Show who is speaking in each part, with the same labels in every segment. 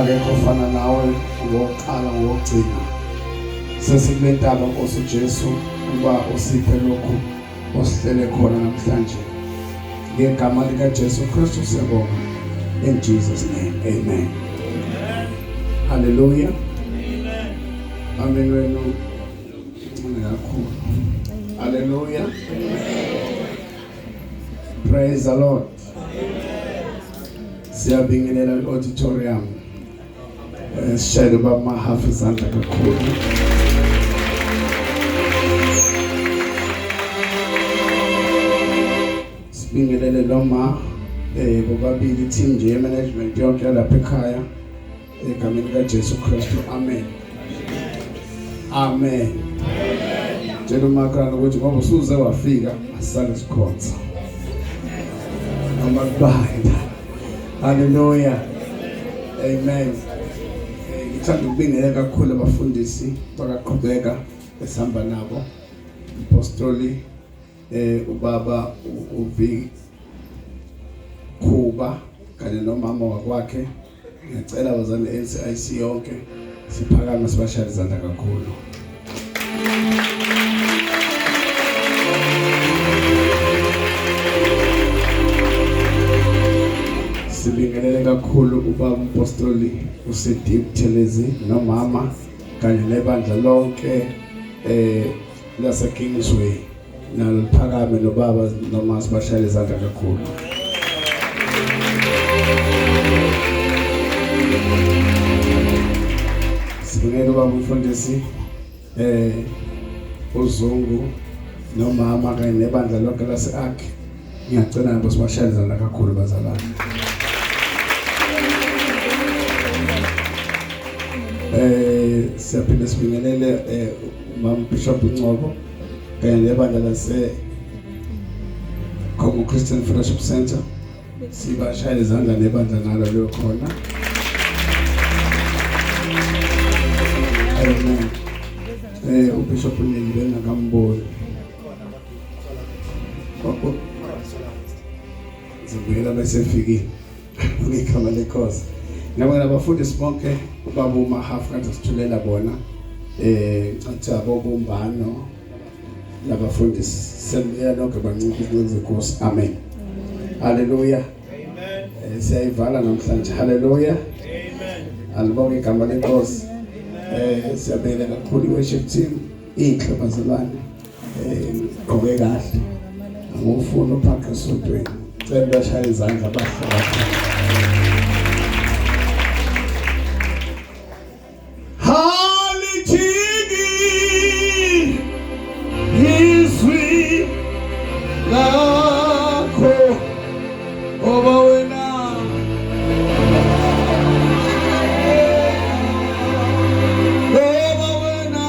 Speaker 1: Akekho ofana nawe, ngokuqala ngokugcina. Sesikule ntaba Nkosi uJesu ukuba usiphe lokhu osihlele khona namhlanje. Ngegama lika Jesu Kristu siyabonga. In Jesus name. Amen. Hallelujah. Amen. Amen wenu ncane kakhulu. Hallelujah. Praise the Lord. Siyabingelela i-auditorium. Sishayele baba mahafu izandla kakhulu. Sibingelele noma bobabili team nje management yonke lapha ekhaya egameni kaJesu Kristu. Amen. Amen. Tshela umakhelwane ukuthi ngoba usuze wafika asale sikhonza. Noma kubanda. Hallelujah. Amen. Ngithanda ukubingelela kakhulu abafundisi bakaqhubeka esihamba nabo. Apostoli ubaba uV Khuba kanye nomama wakwakhe. Ngiyacela bazali NCIC yonke siphakame sibashayele izandla kakhulu. Sibingelele kakhulu ubaba umpostoli uCD Buthelezi nomama kanye nebandla lonke lase Kingsway nalo liphakame nobaba noma sibashayele izandla kakhulu. Sibingelele ubaba umfundisi uZungu nomama kanye nebandla lonke lase-Ark. Ngiyacela nabo sibashayele izandla kakhulu bazalwane. Siyaphinde sibingelele Mama Bishop Ngcobo kanye nebandla lase Congo Christian Fellowship Center. Sibashayele izandla nebandla nalo leyo khona. Amen. uBishop Neli bengakamboni. Zibuyela bese fikile. Ngigama lenkosi. Ngiyabonga abafundisi bonke ubaba uMahafu kade sithulela bona ngicatha abobumbano labafundisi seniya lonke banciphe izinkosi. Amen. Hallelujah. Amen. Siyayivala namhlanje. Hallelujah. Amen. Alibonge igama lenkosi. Siyabela kakhulu worship team inhle bazalwane. Gqoke kahle. Angifuni uphaqe esontweni. Cela bashaya izandla bahle kakhulu. Halijiki izwi lakho ngoba wena ngoba wena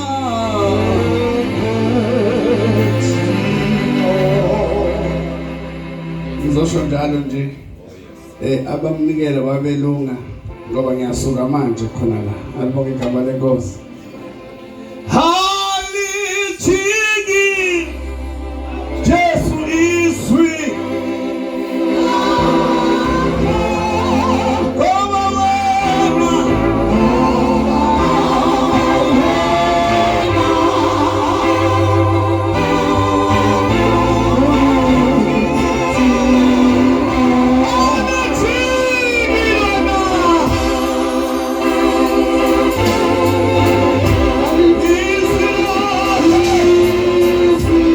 Speaker 1: ngizosho njalo nje abamnikelo babelunga ngoba ngiyasuka manje khona la. Alibonge igama lenkosi. Halijiki Jesu izwi ngoba wena alijiki lona izwi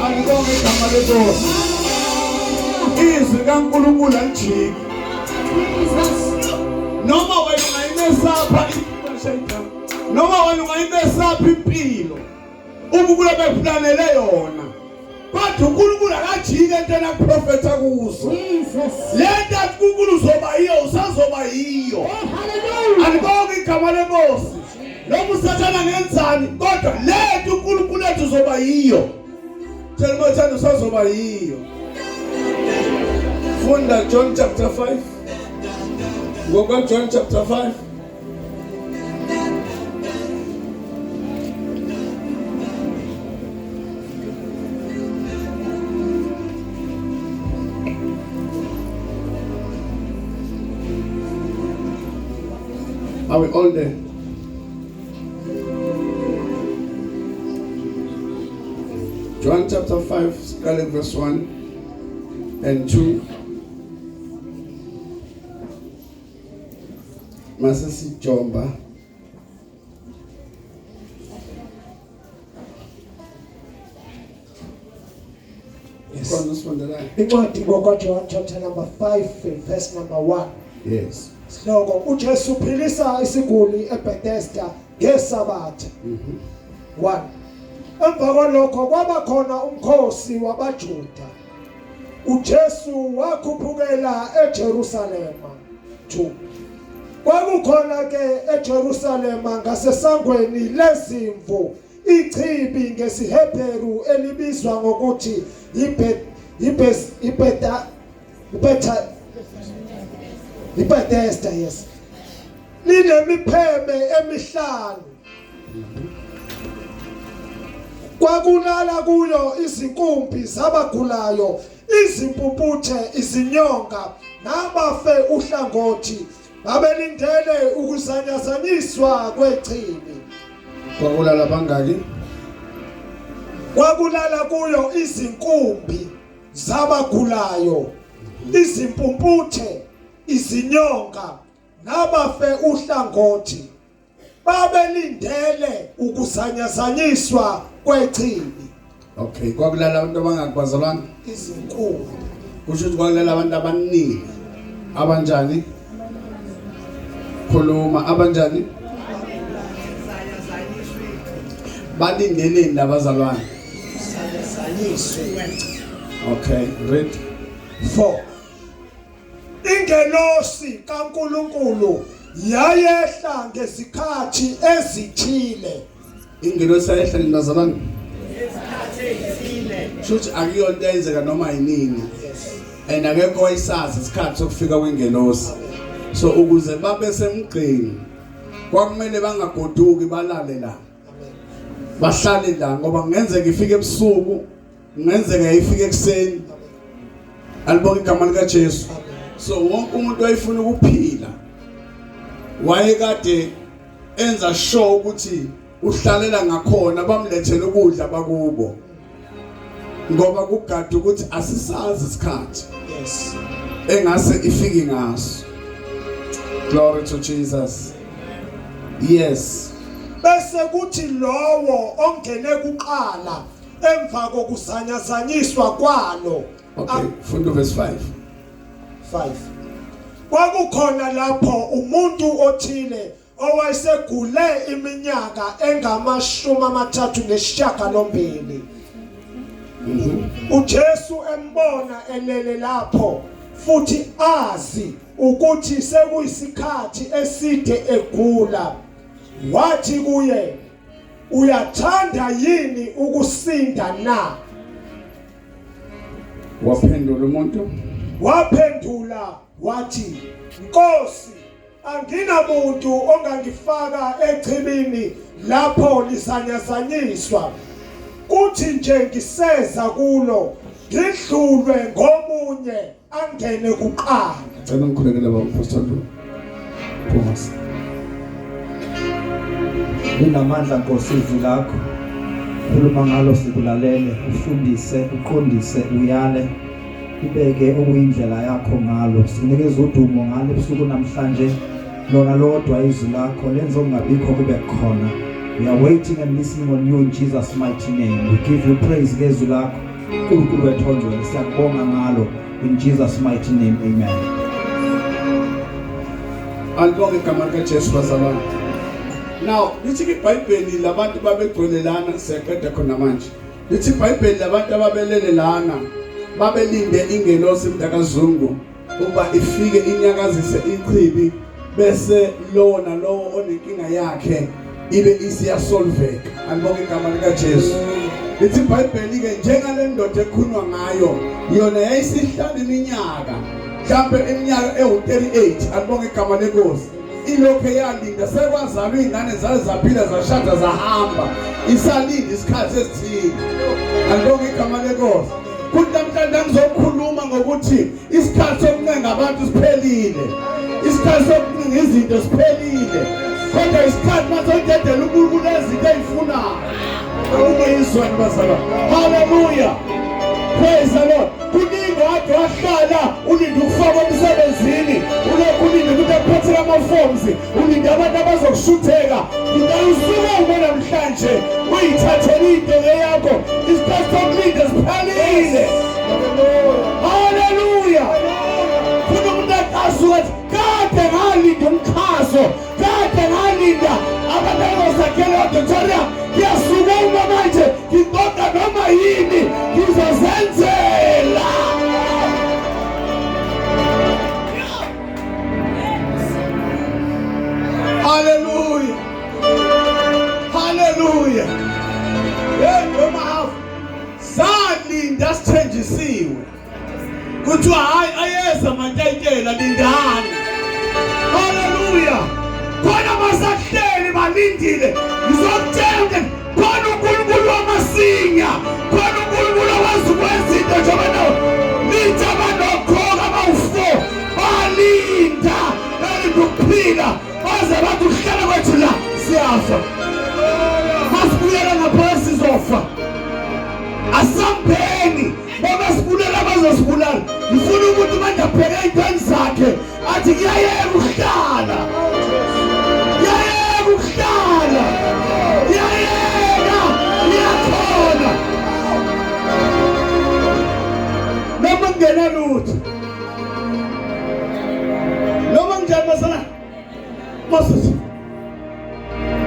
Speaker 1: Alibonge igama lenkosi. Izwi kaNkulunkulu alijiki. Noma wena ungayimesapha noma wena ungayimesapha impilo ubukula beplanele yona kodwa uNkulunkulu akajiki entweni akuprofetha kuzo. Le nto athi uNkulunkulu uzoba yiyo usazoba yiyo.
Speaker 2: Oh, hallelujah.
Speaker 1: Alibonge igama lenkosi. Noma usathana ngenzani kodwa le nto uNkulunkulu ethi uzoba yiyo. Tshela umathanda usazoba yiyo. Funda John chapter 5. Ngoka John chapter 5. Are we all there? John chapter 5, siqale verse 1 and 2. Mase sijomba.
Speaker 2: Yes.
Speaker 1: Khona usifundelayo.
Speaker 2: Incwadi ngokwaJohn chapter number 5 verse number 1.
Speaker 1: Yes.
Speaker 2: Sihloko uJesu uphilisa isiguli eBethesda ngeSabatha. 1. Emva kwalokho kwaba khona umkhosi wabaJuda. uJesu wakhuphukela eJerusalema. 2. Kwakukhona ke eJerusalema ngasesangweni lezimvu ichibi ngesiHebheru elibizwa ngokuthi iBethesda, yes, linemipheme emihlanu. Kwakulala kuyo izinkumbi zabagulayo, izimpumputhe, izinyonga nabafe uhlangothi, babelindele ukuzanyazanyiswa kwechibi.
Speaker 1: Kwakulala bangaki?
Speaker 2: Kwakulala kuyo izinkumbi zabagulayo, izimpumputhe, izinyonga nabafe uhlangothi, babelindele ukuzanyazanyiswa kwechibi.
Speaker 1: Okay, kwakulala abantu abangaki bazalwane?
Speaker 2: Izinkumbi.
Speaker 1: Kusho ukuthi kwakulala abantu abaningi. Abanjani? Khuluma, abanjani? Balindeleni labazalwane?
Speaker 2: Zanyazanyiswe.
Speaker 1: Okay, read.
Speaker 2: 4. Ingelosi kaNkuluNkulu yayehla ngezikhathi ezithile.
Speaker 1: Ingelosi yayehla nini bazalwane?
Speaker 3: Ngezikhathi ezithile.
Speaker 1: Shuthi akuyonto eyenzeka noma yinini. And akekho owayesazi isikhathi sokufika kwengelosi. So ukuze babe semgqeni kwakumele bangagoduki balale la. Bahlale la ngoba kungenzeka ifike ebusuku, kungenzeka ifike ekuseni. Alibonke igama lika Jesu. So wonke umuntu wayefuna ukuphila wayekade enza sure ukuthi uhlalela ngakhona bamlethele ukudla bakubo ngoba kugada ukuthi asisazi isikhathi
Speaker 2: Yes.
Speaker 1: engase ifike ngaso. Glory to Jesus. Yes.
Speaker 2: Bese kuthi lowo ongene kuqala emva kokuzanyazanyiswa kwalo.
Speaker 1: Okay, funda verse 5.
Speaker 2: 5. Kwakukhona lapho umuntu othile owayesegule iminyaka engama-38. uJesu embona elele lapho futhi azi ukuthi sekuyisikhathi eside egula, wathi kuye, uyathanda yini ukusinda na?
Speaker 1: Waphendula umuntu,
Speaker 2: waphendula wathi, Nkosi, anginamuntu ongangifaka echibini lapho lisanyazanyiswa, kuthi nje ngiseza kulo ngidlulwe ngomunye angene kuqala.
Speaker 1: Cela ngikhulekele baba Pastor Thomas.
Speaker 4: Linamandla Nkosi izwi lakho, khuluma ngalo sikulalele, ufundise, uqondise, uyale, ubeke okuyindlela yakho ngalo. Sikunikeza udumo ngalo ebusuku namhlanje, lona lodwa izwi lakho lenza okungabikho kube khona. We are waiting and listening on you in Jesus mighty name. We give you praise ngezwi lakho, Nkulunkulu wethu ongcwele, siyakubonga ngalo in Jesus mighty name, amen.
Speaker 1: Alibonge igama likaJesu bazalwane. Now lithi iBhayibheli labantu babegcwele lana, siyaqeda khona manje. Lithi iBhayibheli labantu ababelele lana babelinde ingelosi mntakaZungu ukuba ifike inyakazise ichibi, bese lowo nalowo onenkinga yakhe ibe isiyasolveka. Alibonge igama likaJesu. Lithi iBhayibheli ke njengale ndoda ekhunwa ngayo, yona yayisihlala iminyaka Mhlambe iminyaka ewu-38, alibonge igama lenkosi. Ilokhu yalinda sekwazalwa iy'ngane zaze zaphila zashada zahamba, isalinda isikhathi esithile. Alibonge igama lenkosi. Kuthi namhlanje ngizokhuluma ngokuthi isikhathi sokuncenga abantu siphelile, isikhathi sokuncenga izinto siphelile, kodwa isikhathi manje sokudedela uNkulunkulu ezinto ezifunayo. Ukuyizwa bazalwane. Haleluya, praise the Lord. Kuningi wade wahlala ulinde ukufakwa emsebenzini, ulokhu ulinde ukuthi akuphathele ama-forms, ulinde abantu abazokushutheka. Ngicela usukume namhlanje uyithathele into eyakho. Isikhathi sokulinda siphelile. Haleluya. Funa umuntu aqasuka athi kade ngalinda umxhaso, kade ngalinda abantu abazosakhela auditorium, ngiyasukuma manje ngiqoqa noma yini ngizozenzela. Haleluya, haleluya. Hey noma hafu salinda sithenjisiwe, kuthiwa hayi ayeza mantayitela, lindani. Haleluya. Khona basahleli balindile. Ngizokutshela ukuthi khona uNkulunkulu wamasinya, khona uNkulunkulu owazi ukwenza into. Njengoba nawo lithi abanokhokha abawu-4 balinda, balinda ukuphila, baze bathi ukuhlala kwethu la siyafa, masibuyela ngaphansi sizofa, asambeni ngoba sibulala bazosibulala. Ngifuna umuntu manje abheke ey'ntweni zakhe athi kuyayeka ukuhlala, kuyayeka ukuhlala, kuyayeka, iyakhona noma kungena lutho noma kunjani. Masana Moses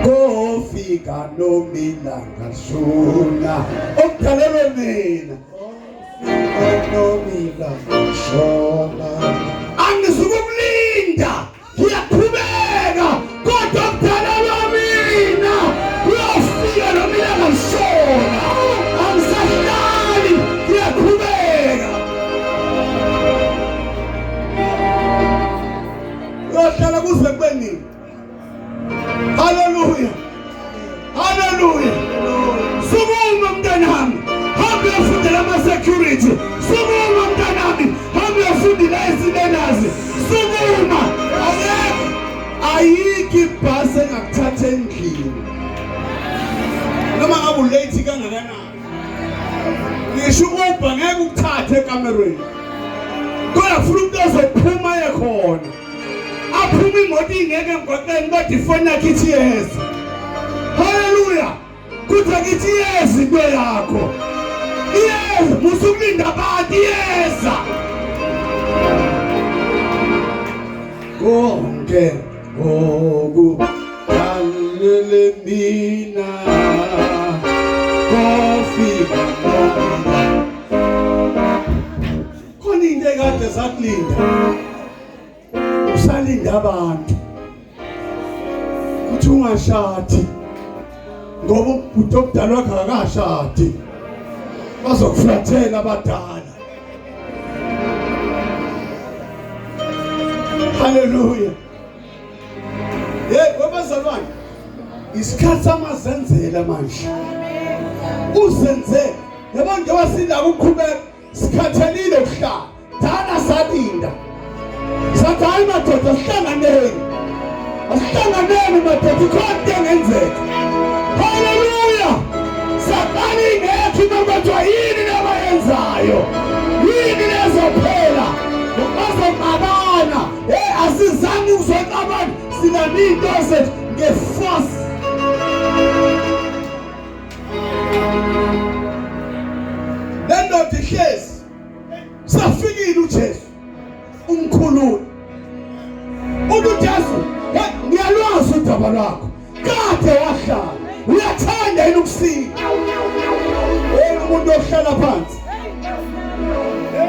Speaker 1: kofika nomilanga shona okudalelwe mina.
Speaker 2: Nomilanga shona.
Speaker 1: Angisukukulinda, ngiyaqhubeka, kodwa okudalelwe mina kuyofika nomilanga shona. Angisahlali, ngiyaqhubeka. Uyohlala kuze kube nini? Haleluya, haleluya. Sukuma mntanami, hamba uyofundela ama-security. Sukuma mntanami, hamba uyofundela isilenazi. Sukuma. Akekho, ayikho ibhasi engakuthatha endlini noma ngabe ulate kangakanani. Ngisho u-Uber ngeke ukuthathe ekamerweni, kodwa funa umuntu ozophuma yekhona, aphume imoto ingeke emgwaqeni, kodwa ifoni yakhe ithi yeza. Haleluya. Kuthi akithi iyeza into yakho, iyeza. Musukulinda abantu, iyeza konke okudalele mina kofika. Khona into ekade sakulinda, usalinda abantu kuthi ungashadi ngoba ubhuti omdala wakhe akakashadi, bazokuflathela abadala. Haleluya. Hey webazalwane, isikhathi samazenzela manje. Uzenze yabo, njengoba sinda ukuqhubeka, sikhathalile ukuhlala dala salinda, sathi hayi madoda, sihlanganeni, asihlanganeni madoda, ikhona into engenzeka. Haleluya. Saqala ingekho into, kodwa yini labayenzayo? Yini lezophela bazoxabana? Hey, asizange ukuzoxabana, silanda iy'nto zethu ngeforce. Le ndoda ihlezi, safikile uJesu umkhululi. Uthi uJesu, hey, ngiyalwazi udaba lwakho, kade wahlala, uyathanda yini ukusika? Hey, umuntu ohlala phansi,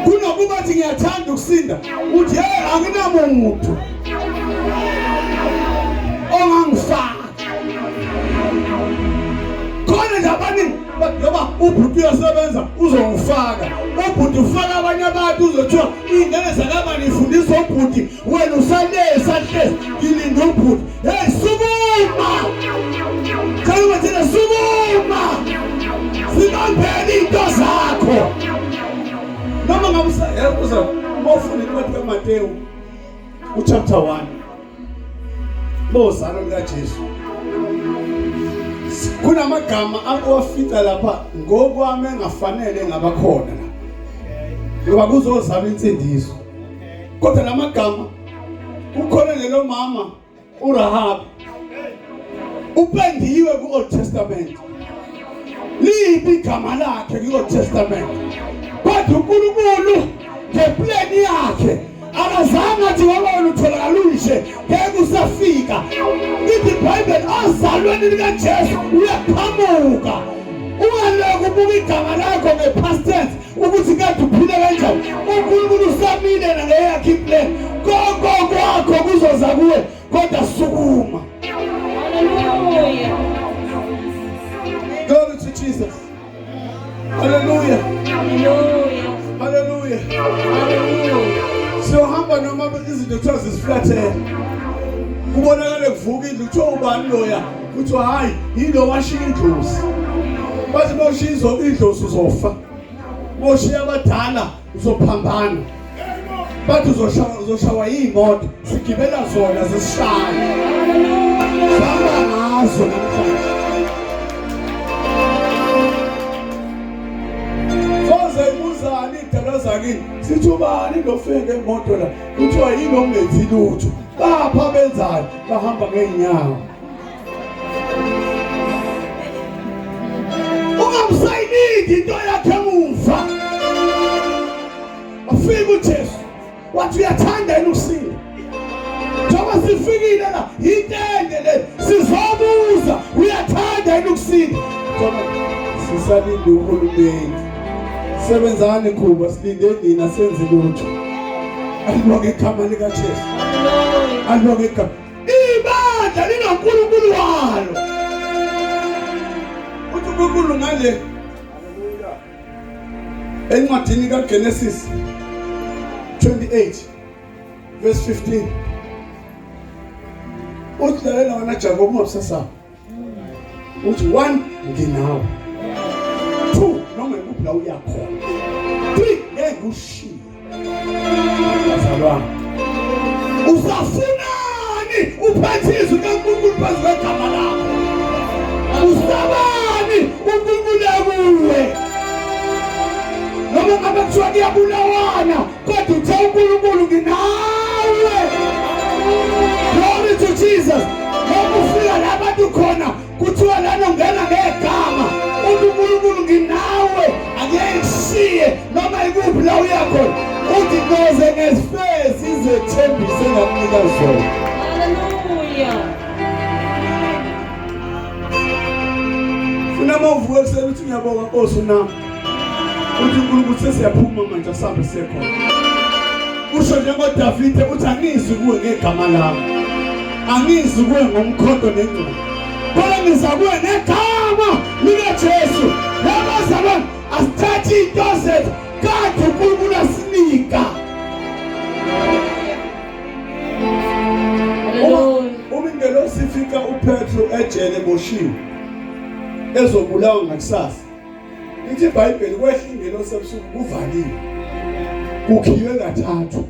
Speaker 1: kunokuba athi ngiyathanda ukusinda, uthi hey, anginamuntu ongangifaka. Khona nje abaningi. Ngoba ubhuti uyasebenza uzongifaka. Ubhuti ufaka abanye abantu uzothiwa iy'ngane zakabani ifundisa ubhuti wena usale sahlezi ngilinde ubhuti. Hey sukuma! Cela ubathele sukuma! Sibambele iy'nto zakho. Noma ngabe usa uma ufunda incwadi kaMatewu uchapter 1 bozalo likaJesu kunamagama awafica lapha ngokwami engafanele ngabakhona la ngoba kuzozama insindiso kodwa lamagama ukhona lelo mama uRahabi upendiwe ku-Old Testament liphi igama lakhe ku-Old Testament kodwa uNkulunkulu ngepleni yakhe akazange athi ngoba wena utholakala unje ngeke usafika ithi ibhayibheli ozalweni likajesu uyaqhamuka ungalokhu ubuka igama lakho nge-past tense ukuthi kade uphile kanjani uNkulunkulu usamile nangeyakhe iplan konke kwakho kuzoza kuwe kodwa sukuma
Speaker 5: haleluya
Speaker 1: glory to Jesus haleluya haleluya
Speaker 5: haleluya
Speaker 1: siyohamba noma izinto kuthiwa zisiflathele kubonakale kuvuka indlu kuthiwa ubani loya kuthiwa hayi yilo washiya indlozi bathi bawushiya idlozi uzofa boshiya abadala uzophambana bathi uzoshawa uzoshawa iy'moto sigibela zona zisishaye sihamba ngazo namhlanje soze ibuzani iy'dalwa zakini sithi ubani lofike ngemoto la kuthiwa yini ongenzi lutho bapha benzani bahamba ngey'nyawo ungamsayinidi into yakhe emuva wafika uJesu wathi uyathanda yini ukusinda njengoba sifikile la yintende le sizobuza uyathanda yini ukusinda njengoba sisalinde uhulumeni sebenzani khuba silinde nina senze lutho alibonge igama likaJesu alibonge igama Ibandla linoNkulunkulu walo. Uthi uNkulunkulu ngale. Encwadini kaGenesis 28 verse 15. Uthi lalela wena Jakob ungabusasaba. Uthi 1 nginawe. 2 noma ikuphi la uya khona. 3 ngeke ushiye. Bazalwane. Usafunani uphethe izwi kaNkulunkulu phezu kwegama lakho? Usabani uNkulunkulu ekuwe? Noma ngabe kuthiwa kuyabulawana kodwa uthe uNkulunkulu nginawe. Glory to Jesus. Ngoba ufika la bantu khona kuthiwa lana ungena ngegama uthi uNkulunkulu nginawe angeke ngishiye noma ikuphi la uya khona uthi ngoze ngesifezi izethembiso engakunika zona
Speaker 5: haleluya
Speaker 1: funa uma uvuka ekuseni uthi ngiyabonga nkosi unami uthi uNkulunkulu sesiyaphuma manje asambe siye khona usho njengoDavide uthi angizwi kuwe ngegama lami angizwi kuwe ngomkhonto nengcuba kodwa ngiza kuwe ngegama likaJesu yabazalwane asithathe into zethu kade uNkulunkulu asinika uma ingelosi ifika uPetru ejele boshiwe ezobulawa ngakusasa Lithi iBhayibheli kwehla ingelosi ebusuku kuvaliwe. Kukhiywe kathathu.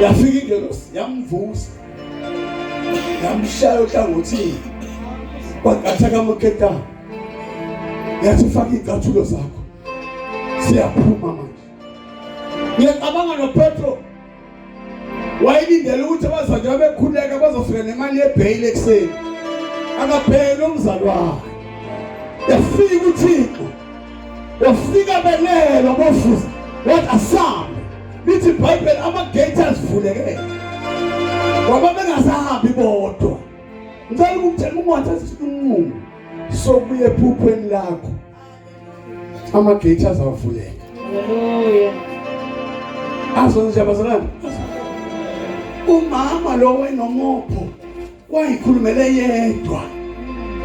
Speaker 1: Yafika ingelosi yamvusa. Yamshaya ohlangothini. Kwaqatha kamaketa. Yathi faka izicathulo zakho. Siyaphuma manje. Ngiyacabanga noPetro wayelindele ukuthi abazalwane bekhuleka bazofika nemali yebheyili ekuseni akabheke umzalwane yafika uThixo wafika belelwa bofuza wathi asambe lithi iBhayibheli ama-gate azivulekele ngoba bengasahambi bodwa ngicela ukukutshela ungathatha isinqumo sokuya ephuphweni lakho Ama-gate azavuleka.
Speaker 5: Haleluya.
Speaker 1: Azonje abazalwane. Umama lo wenomopho wayikhulumele yedwa.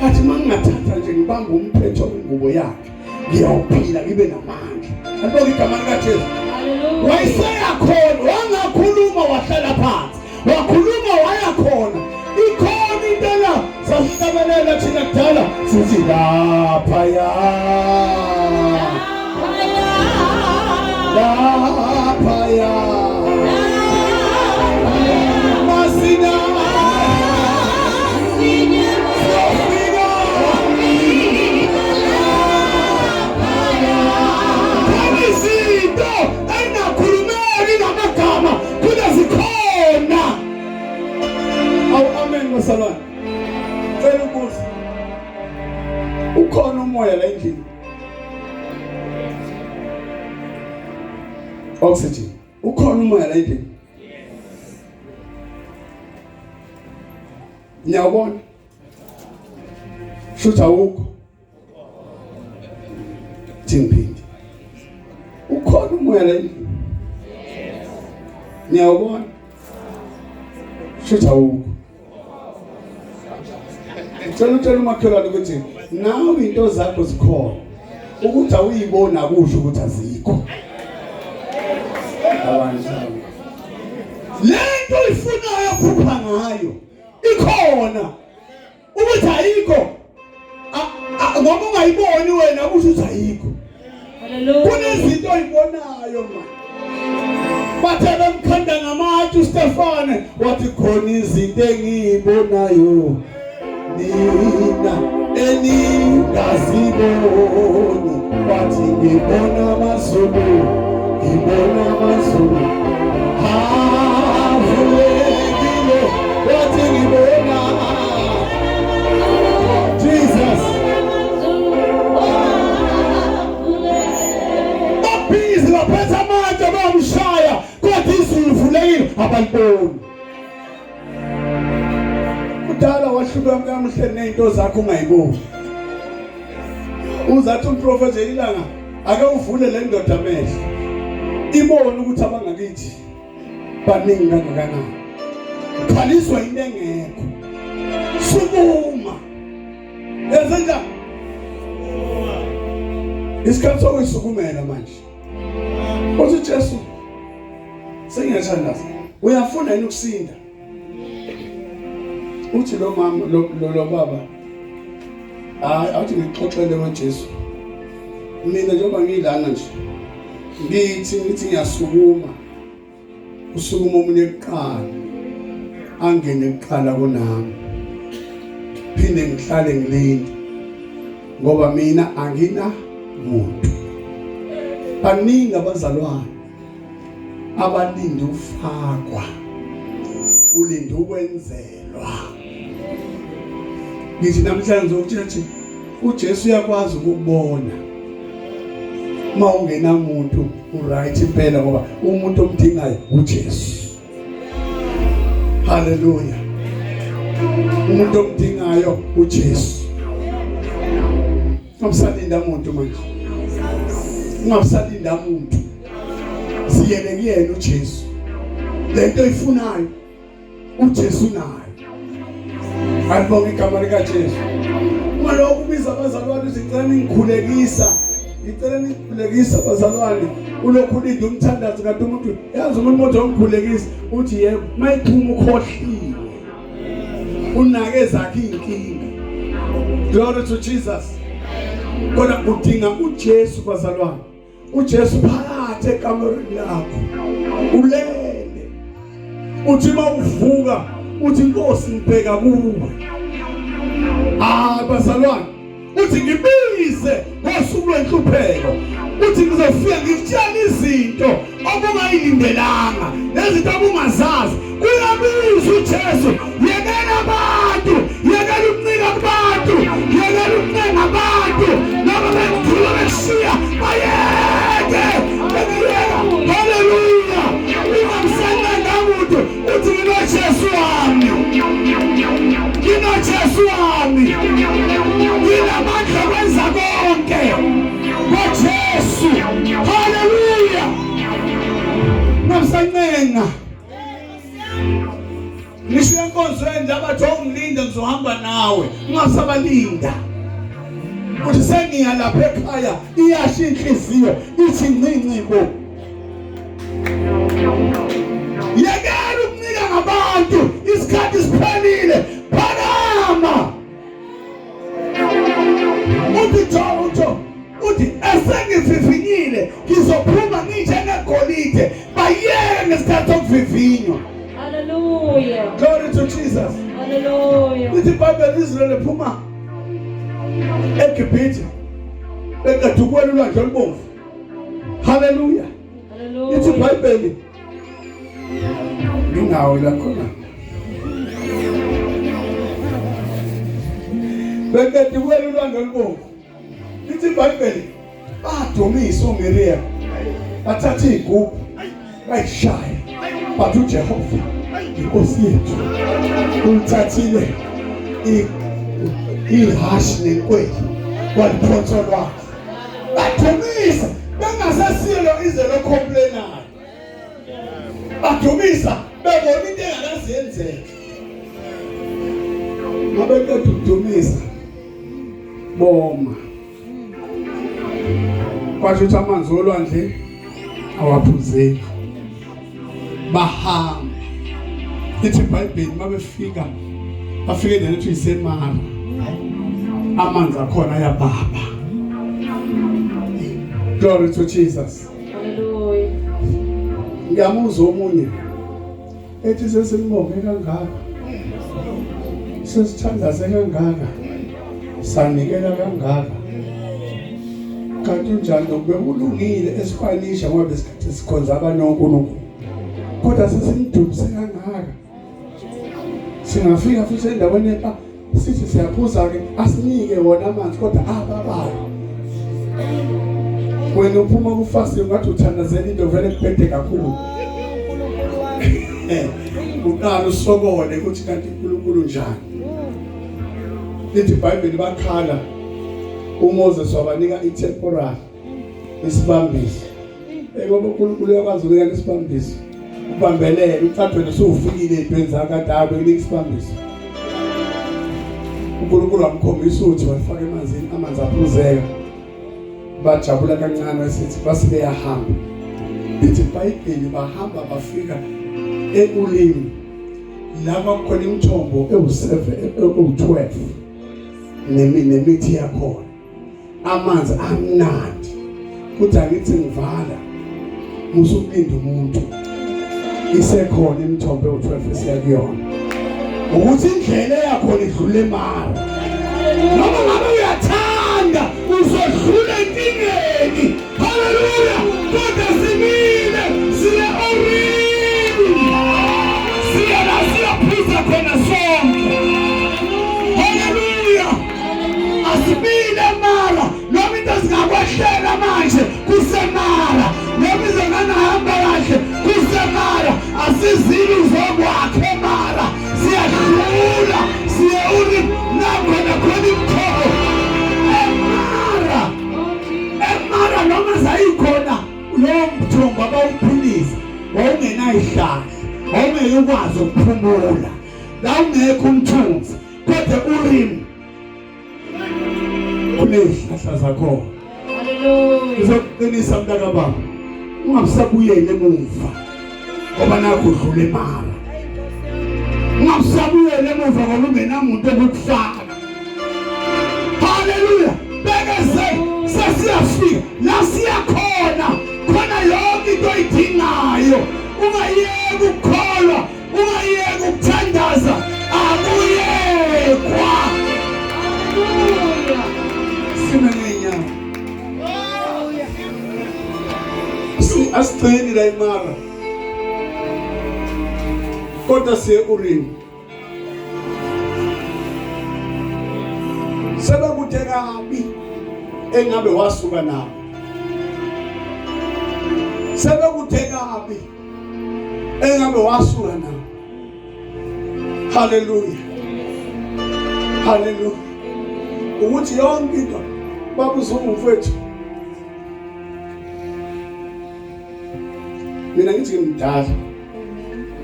Speaker 1: Athi mangingathatha nje ngibambe umphetho wengubo yakhe ngiyawuphila ngibe namandla. Alibonge igama likaJesu. Wayeseya khona wangakhuluma wahlala phansi. Wakhuluma waya khona. Ikhona into la sasihlabelela thina kudala sithi lapha ya. Lapha ya. Masina. Sofika. Khona izinto engakhulumeki ngamagama kunezikhona. Awu amen basalwane. Cela ukubuza. Ukhona umoya la endlini? Oxygen. Ukhona umoya la endlini? Niyawubona? Shuthi awukho. Thingiphindi. Ukhona umoya la endlini? Niyawubona? Shuthi awukho. Ngicela utshele umakhelwane ukuthi nawe into zakho zikhona. Ukuthi awuyibona akusho ukuthi azikho. Abantu. Lento oyifunayo phupha ngayo ikhona. Ukuthi ayikho ngoba ungayiboni wena kusho ukuthi ayikho. Kunezinto oyibonayo manje. Bathe bemkhanda ngamatshe uStefane wathi khona izinto engiyibonayo nina eningaziboni wathi ngibona amazulu ngibona amazulu avulekile wathi ngibona Jesus babhizi baphethe amatshe bamshaya kodwa izulu livulekile abaliboni kudala wahluka mkamuhle nezinto zakho ungayiboni uzathi umprofeti ilanga ake uvule le ndoda amehlo ibone ukuthi abangakithi baningi kangakanani khaliswa into engekho sukuma ezenjani isikhathi sokuyisukumela manje uthi Jesu sengiyathandaza uyafuna yini ukusinda uthi lo mama lo lo baba hayi awuthi ngixoxele weJesu mina njengoba ngilana nje ngithi ngithi ngiyasukuma usukuma omunye kuqala angene kuqala kunami phinde ngihlale ngilinde ngoba mina angina muntu baningi abazalwane abalinde ufakwa ulinde ukwenzelwa ngithi namhlanje ngizokutshela ukuthi uJesu uyakwazi ukubona uma ungenamuntu uright impela ngoba umuntu omdingayo uJesu haleluya umuntu omdingayo uJesu ungasalinda umuntu manje ungasalinda umuntu siyele kuyena uJesu lento ifunayo uJesu nayo alibonge igama likaJesu uma lokhu ubiza abazalwane uthi ngicela ningikhulekisa ngicela ningikhulekisa bazalwane ulokhu ulinde umthandazo kanti umuntu yazi umuntu mothi omkhulekisa uthi yebo mayiphuma ukhohliwe unake zakhe inkinga glory to Jesus kodwa udinga uJesu bazalwane uJesu phakathi ekamerweni lakho ulele uthi mawuvuka uthi inkosi ngibheka kuwe ah bazalwane uthi ngibize ngosuku lwenhlupheko uthi ngizofika ngikutshela izinto obungayilindelanga nezinto obungazazi uyabiza uJesu yekela abantu yekela ukuncika kubantu yekela ukuncenga abantu noma bekukhuluma bekushiya bayeke bekuyeka haleluya ungamsencenga muntu uthi nginoJesu wami nginoJesu wami nginamandla okwenza konke ngoJesu haleluya ungamsancenga Ngisho enkonzweni nje abathi ongilinde ngizohamba nawe, ungasabalinda. Uthi sengiya lapha ekhaya iyasho inhliziyo ithi ncinci bo. Yekela ukuncika ngabantu, isikhathi siphelile. Phakama. Uthi jo uthi uthi esengivivinyile ngizophuma nginjengegolide bayeke ngesikhathi sokuvivinywa.
Speaker 5: Hallelujah.
Speaker 1: Glory to Jesus.
Speaker 5: Hallelujah.
Speaker 1: Lithi iBhayibheli Israel ephuma eGibhithe beqeda ukuwela ulwandle olubomvu. Hallelujah. Lithi
Speaker 5: Hallelujah.
Speaker 1: iBhayibheli ngingawo la khona. Beqeda ukuwela ulwandle olubomvu. Lithi iBhayibheli badumisa uMiriam. Bathatha igubhu bayishaya. Bathi uJehova inkosi yethu ulithathile ihashi nenkweli waliphonsa olwandle. Badumisa bengasesilo ize locomplainayo. Badumisa bebona into engakaze yenzeke. Ngabeqeda ukudumisa boma. Kwasho ukuthi amanzi olwandle awaphuzeki. Bahamba. Lithi iBhayibheli mabefika bafike endaweni ethi iseMara. Amanzi akhona ayababa. Glory to Jesus.
Speaker 5: Hallelujah.
Speaker 1: Ngiyamuzwa omunye ethi sesimbonge kangaka. Sesithandaze kangaka. Sanikela kangaka. Kanti unjani lokube ulungile esipanisha ngoba besikhathi sikhonza abanye oNkulunkulu. Kodwa sesimdumise kangaka. Singafika futhi endaweni epa sithi siyaphuza ke asinike wona amanzi kodwa ababayo. Wena uphuma kufasting ngathi uthandazela into vele kubhede kakhulu. Uqala usokole ukuthi kanti uNkulunkulu njani. Lithi iBhayibheli bakhala uMoses wabanika itemporary isibambiso. Ngoba uNkulunkulu uyakwazi ukunika isibambiso. Ubambelele uqaphele usufikile ezintweni zakade abe kunika isibambiso. uNkulunkulu wamkhombisa ukuthi walifaka emanzini amanzi aphuzeka. Bajabula kancane esithi base beyahamba. Lithi iBhayibheli bahamba bafika eUlimi lapha kukhona imithombo ewu7 ewu12 nemithi yakhona amanzi amnandi kuthi angithi ngivala musukulinda umuntu isekhona imithombo ewu12 esiya kuyona ukuthi indlela yakhona idlule emara noma ngabe uyathanda uzodlula enkingeni. Haleluya! Kodwa simile siye Orimi, siya la siyaphuza khona sonke. Haleluya! Asimile emara noma into zingakwehlela manje kusemara, noma izongangahamba kahle kusemara, asizili uzokwakha emara, siyadlula siye Urimi nakhona khona imithombo emara. Emara noma zayikhona lowo mthombo abawuphilisa wawungenayihlahla, wawungeke ukwazi ukuphumula, lawungekho umthunzi, kodwa Urimi kunezihlahla zakhona.
Speaker 5: Hallelujah.
Speaker 1: Ngizokuqinisa mntakababa, ungabusabuyeli emuva ngoba nakho udlula emara. Ungabusabuyeli emuva ngoba ungenamuntu okukufaka. Haleluya! Beke sesiyafika la siyakhona khona yonke into oyidingayo. Ungayeki ukukholwa, ungayeki ukuthandaza, akuyekwa.
Speaker 5: Hallelujah.
Speaker 1: Sime ngeenyawo. Asigcini la imara kodwa siye Urimi. Sebekude kabi engabe wasuka nabo. Sebekude kabi engabe wasuka nabo. Haleluya. Haleluya. Ukuthi yonke into babuzungu mfowethu. Mina ngithi ngimdala.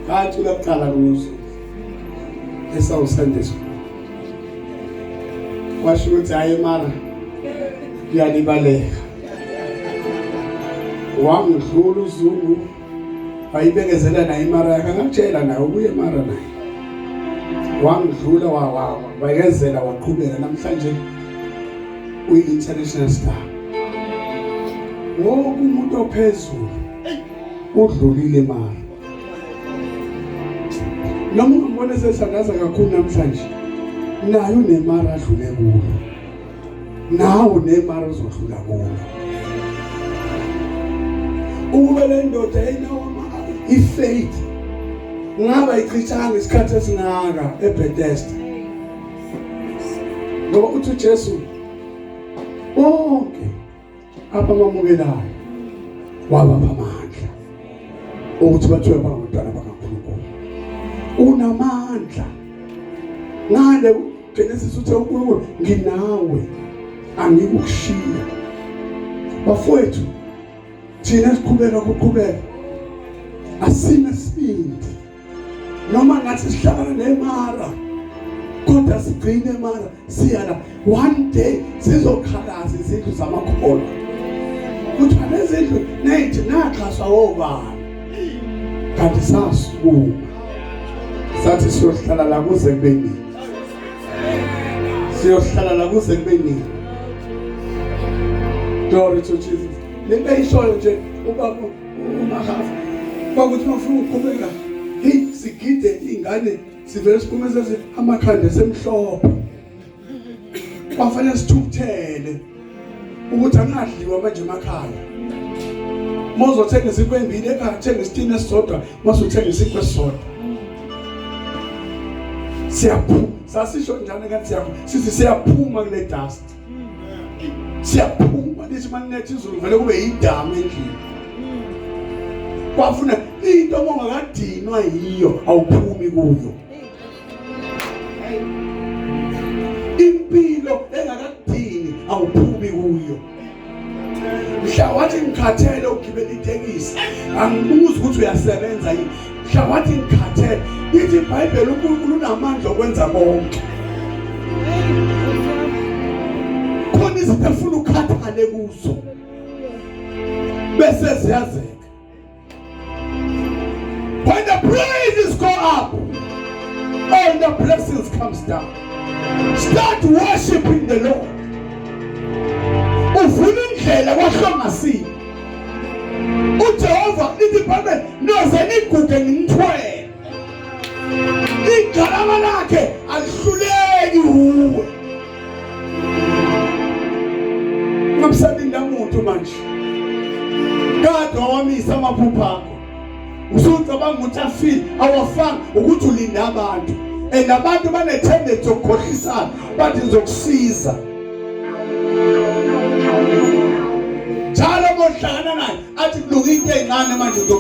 Speaker 1: Ngacula kuqala kunoZulu. Esawu Sunday school. Washo ukuthi hayi mara kuyalibaleka. Wangidlula uZungu wayibekezela naye imara yakhe angakutshela naye ubuye mara naye. Wangidlula wabekezela waqhubeka namhlanje uyi-international star. Wonke umuntu ophezulu udlulile mara. Noma ungambona esethandaza kakhulu namhlanje naye unemara adlule kulo. Nawe unemara ozodlula kulo. Ukube le ndoda yayinawo ifaith ngaba ichithanga isikhathi esingaka eBethesda. Ngoba uthi uJesu bonke abamamukelayo wabapha amandla ukuthi bathiwe bangabantwana bakaNkulunkulu. Unamandla ngale Genesis uthe uNkulunkulu nginawe angikukushiya. Bafowethu thina siqhubeka kuqhubeka asime sibindi noma ngathi sihlangana nemara kodwa sigcine mara siyala one day sizokhalaza izindlu zamakholwa kuthiwa lezindlu nethi naxhaswa obani kanti sasukuma sathi siyohlala la kuze kube nini, siyohlala la kuze kube nini. Glory to Jesus. Lento eyishoyo nje ubaba uMahafa kwakuthi mafuna ukuqhubeka hey sigide ingane sivele siphume sesi amakhanda semhlophe kwafanele sithukuthele ukuthi angadliwa manje emakhaya. Mawuzothenga isinkwa embili ekhaya thenga isitini esisodwa, masuthenga isinkwa esisodwa. Siyaphuma sasisho njani ngathi siyaphuma sithi siyaphuma kule dust. Siyaphuma lithi maninetha izulu vele kube yidamu endlini. Kwafuna into ongakadinwa yiyo awuphumi kuyo. Impilo engakadini awuphumi kuyo. Mhla wathi ngikhathele ukugibela itekisi angibuzi ukuthi uyasebenza yini. Mhla wathi ngikhathele lithi iBhayibheli uNkulunkulu unamandla okwenza konke. Khona izinto efuna ukhathale kuzo bese ziyazeka. When the praises go up, all the blessings comes down. Start worshiping the Lord. Uvula indlela kwahlongasini. uJehova lithi iBhayibheli noze niguge ngimthwele. Igalama lakhe alihluleki uwe. Ungamsalinda muntu manje. Kade wawamisa amaphupho akho. Usucabanga ukuthi afile awafanga ukuthi ulinda abantu. And abantu bane tendency yokukhohlisana bathi ngizokusiza. Njalo mohlangana naye athi kulunga into ezincane manje ngizokusiza.